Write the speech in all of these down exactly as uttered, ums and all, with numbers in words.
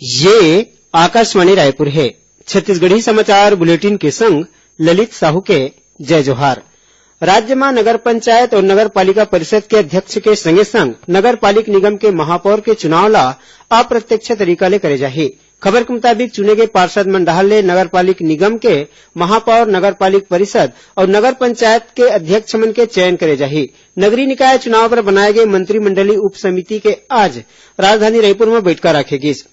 ये आकाशवाणी रायपुर हे। छत्तीसगढ़ी समाचार बुलेटिन के संग ललित साहू के जय जोहार। राज्य म नगर पंचायत अउ नगर पालिका परिषद के अध्यक्ष के संगे संग नगर पालिक निगम के महापौर के चुनाव ला अप्रत्यक्ष तरीका ले करे जाही। खबर के मुताबिक, चुने गे पार्षद मन डहार ले नगर पालिक निगम के महापौर, नगर पालिक परिषद अउ नगर पंचायत के अध्यक्ष मन के चयन करे जाही। नगरीय निकाय चुनाव बर बनाए गे मंत्रिमंडलीय उप समिति के आज राजधानी रायपुर म बइठका राखे गिस।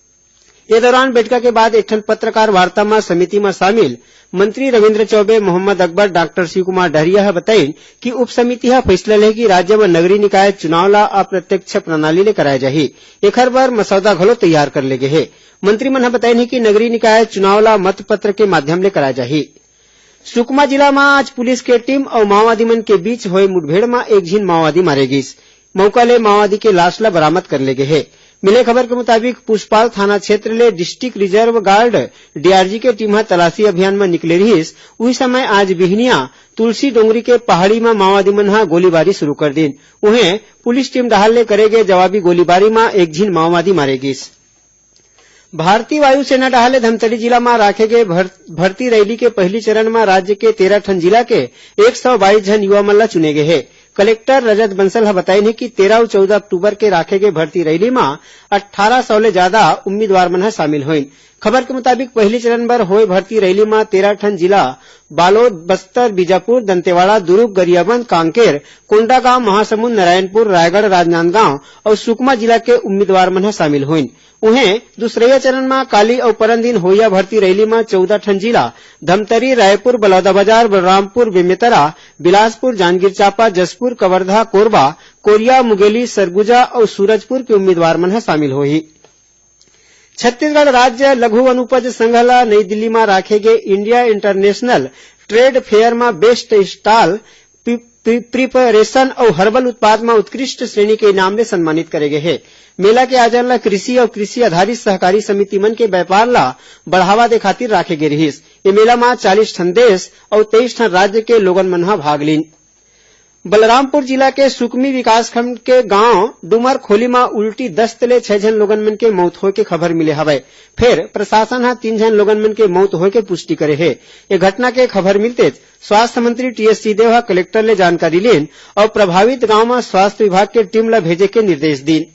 ए दौरान बइठका के बाद एक ठन पत्रकार वार्ता म समिति म शामिल मंत्री रविंद्र चौबे, मोहम्मद अकबर, डॉक्टर शिव कुमार डहरिया ह बताइन कि उप समिति ह फैसला ले हे कि राज्य म नगरीय निकाय चुनाव ला अप्रत्यक्ष प्रणाली ले कराए जाही। एखर बर मसौदा घलो तैयार कर ले गे हे। मंत्री मन ह बताइन हे कि नगरीय निकाय चुनाव ला मतपत्र के माध्यम ले कराए जाही। सुकमा जिला म आज पुलिस के टीम अउ माओवादी मन के बीच होए मुठभेड़ म एक झिन माओवादी मारे गिस। मउका ले माओवादी के लाश ल बरामद कर ले गे हे। मिले खबर के मुताबिक, पुष्पाल थाना क्षेत्र ले डिस्ट्रिक्ट रिजर्व गार्ड, डीआरजी, के टीम ह तलाशी अभियान म निकले रिहिस। उही समय आज बिहनिया तुलसी डोंगरी के पहाड़ी म माओवादी मन ह गोलीबारी शुरू कर दीन। उहें, पुलिस टीम डहार ले करे गे जवाबी गोलीबारी म एक झिन माओवादी मारे गिस। भारतीय वायुसेना डहार ले धमतरी जिला म राखे गे भर-, भर्ती रैली के पहिली चरण म राज्य के तेरह ठन जिला के एक सौ बाईस झन युवा मन ल चुने गे हे। कलेक्टर रजत बंसल ह बताइन हे कि तेरह अउ चौदह अक्टूबर के राखे गे भर्ती रैली म अट्ठारह सौ ले जादा उम्मीदवार मन ह शामिल होइन। खबर के मुताबिक, पहिली चरण बर होए भर्ती रैली म तेरह ठन जिला, बालोद, बस्तर, बीजापुर, दंतेवाड़ा, दुरूग, गरियाबंद, कांकेर, कोंडागांव, महासमुंद, नारायणपुर, रायगढ़, राजनांदगांव अउ सुकमा जिला के उम्मीदवार मन ह शामिल होइन। उहें, दूसरइया चरण म काली अउ परन दिन होइया भर्ती रैली म चौदह ठन जिला, धमतरी, रायपुर, बलौदाबाजार, बलरामपुर, बेमेतरा, बिलासपुर, जांजगीर चांपा, जशपुर, कवर्धा, कोरबा, कोरिया, मुंगेली, सरगुजा अउ सूरजपुर के उम्मीदवार मन ह शामिल होही। छत्तीसगढ़ राज्य लघु वनोपज संघ ल नई दिल्ली म राखे गे इंडिया इंटरनेशनल ट्रेड फेयर म best stall, pre-, pre-, preparation अउ हर्बल उत्पाद म उत्कृष्ट श्रेणी के इनाम ले सम्मानित करे गे हे। मेला के आयोजन ल कृषि अउ कृषि आधारित सहकारी समिति मन के व्यापार ल बढ़ावा दे खातिर राखे गे रिहिस। ए मेला म चालीस ठन देश अउ तेईस ठन राज्य के लोगन मन ह भाग लीन। बलरामपुर जिला के सुकमी विकासखंड के गांव डूमरखोली म उल्टी दस्त ले छह झन लोगन मन के मौत होए के खबर मिले हवय। फेर प्रशासन ह तीन झन लोगन मन के मौत होए के पुष्टि करे हे। ए घटना के खबर मिलतेच स्वास्थ्य मंत्री टीएस सिंहदेव ह कलेक्टर ले जानकारी लीन अउ प्रभावित गांव म स्वास्थ्य विभाग के टीम ल भेजे के निर्देश दीन।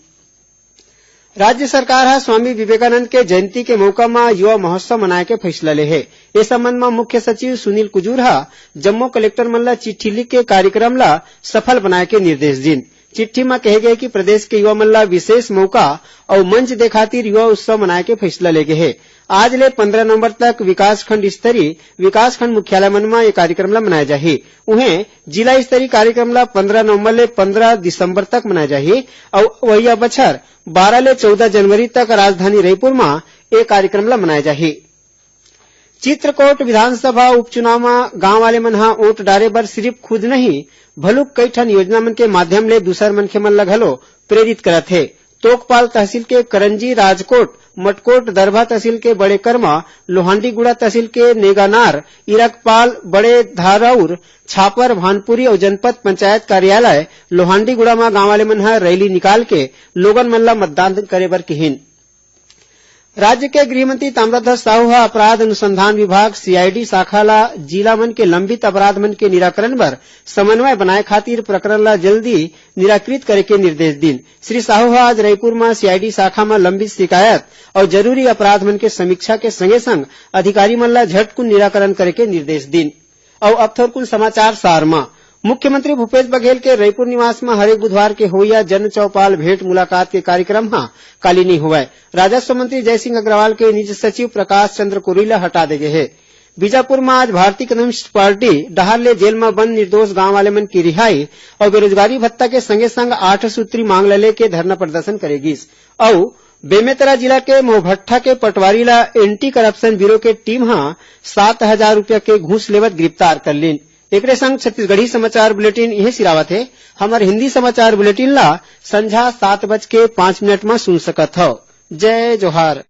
राज्य सरकार ह स्वामी विवेकानंद के जयंती के मउका म युवा महोत्सव मनाए के फइसला ले हे। ए संबंध म मुख्य सचिव सुनील कुजूर ह जम्मो कलेक्टर मन ल चिट्ठी लिख के कार्यक्रम ल सफल बनाए के निर्देश दीन। चिट्ठी म कहे गे कि प्रदेश के युवा मन ल विशेष मउका अउ मंच दे खातिर युवा उत्सव मनाए के फइसला ले गे हे। आज ले पंद्रह नवंबर तक विकासखंड स्तरीय विकासखंड मुख्यालय मन म ए कार्यक्रम ल मनाए जाही। उहें, जिला स्तरीय कार्यक्रम ल पंद्रह नवंबर ले पंद्रह दिसंबर तक मनाए जाही अउ वइया बछर बारह ले चौदह जनवरी तक राजधानी रईपुर म ए कार्यक्रम ल मनाए जाही। चित्रकोट विधानसभा उपचुनाव म गांव वाले मन ह वोट डारे बर सिरिफ खुद नहीं, भलुक कई ठन योजना मन के माध्यम ले दूसर मनखे मन ल घलो प्रेरित करत हे। तोकपाल तहसील के करंजी, राजकोट, मटकोट, दरभा तहसील के बड़े करमा, लोहांडीगुड़ा तहसील के नेगानार, इरकपाल, बड़े धारौर, छापर, भानपुरी अउ जनपद पंचायत कार्यालय लोहांडीगुड़ा म गांव वाले मन ह रैली निकाल के लोगन मन ल मतदान करे बर किहिन। राज्य के गृह मंत्री ताम्रध्वज साहू ह अपराध अनुसंधान विभाग, सीआईडी, शाखा ल जिला मन के लंबित अपराध मन के निराकरण बर समन्वय बनाए खातिर प्रकरण ल जल्दी निराकृत करे के निर्देश दीन। श्री साहू ह आज रईपुर म सीआईडी शाखा म लंबित शिकायत अउ जरूरी अपराध मन के समीक्षा के संगे संग अधिकारी मन ल झटकुन निराकरण करे के निर्देश दीन। अउ अब थोरकुन समाचार सार म। मुख्यमंत्री भूपेश बघेल के रईपुर निवास म हरेक बुधवार के होइया जन चौपाल भेंट मुलाकात के कार्यक्रम ह काली नइ होवय। राजस्व मंत्री जयसिंह अग्रवाल के निज सचिव प्रकाश चंद्र कोरी ल हटा दे गे हे। बीजापुर म आज भारतीय कम्युनिस्ट पार्टी डहार ले जेल म बंद निर्दोष गांव वाले मन की रिहाई अउ बेरोजगारी भत्ता के संगे संग आठ सूत्री मांग ल लेके धरना प्रदर्शन करे गिस। अउ बेमेतरा जिला के मोहभट्ठा के पटवारी ल एंटी करप्शन ब्यूरो के टीम ह सात हजार रुपया के घूस लेवत गिरफ्तार कर लीन। एकरे संग छत्तीसगढ़ी समाचार बुलेटिन इहें सिरावत हे। हमर हिंदी समाचार बुलेटिन ला संझा सात बज के पाँच मिनट म सुन सकत हव। जय जोहार।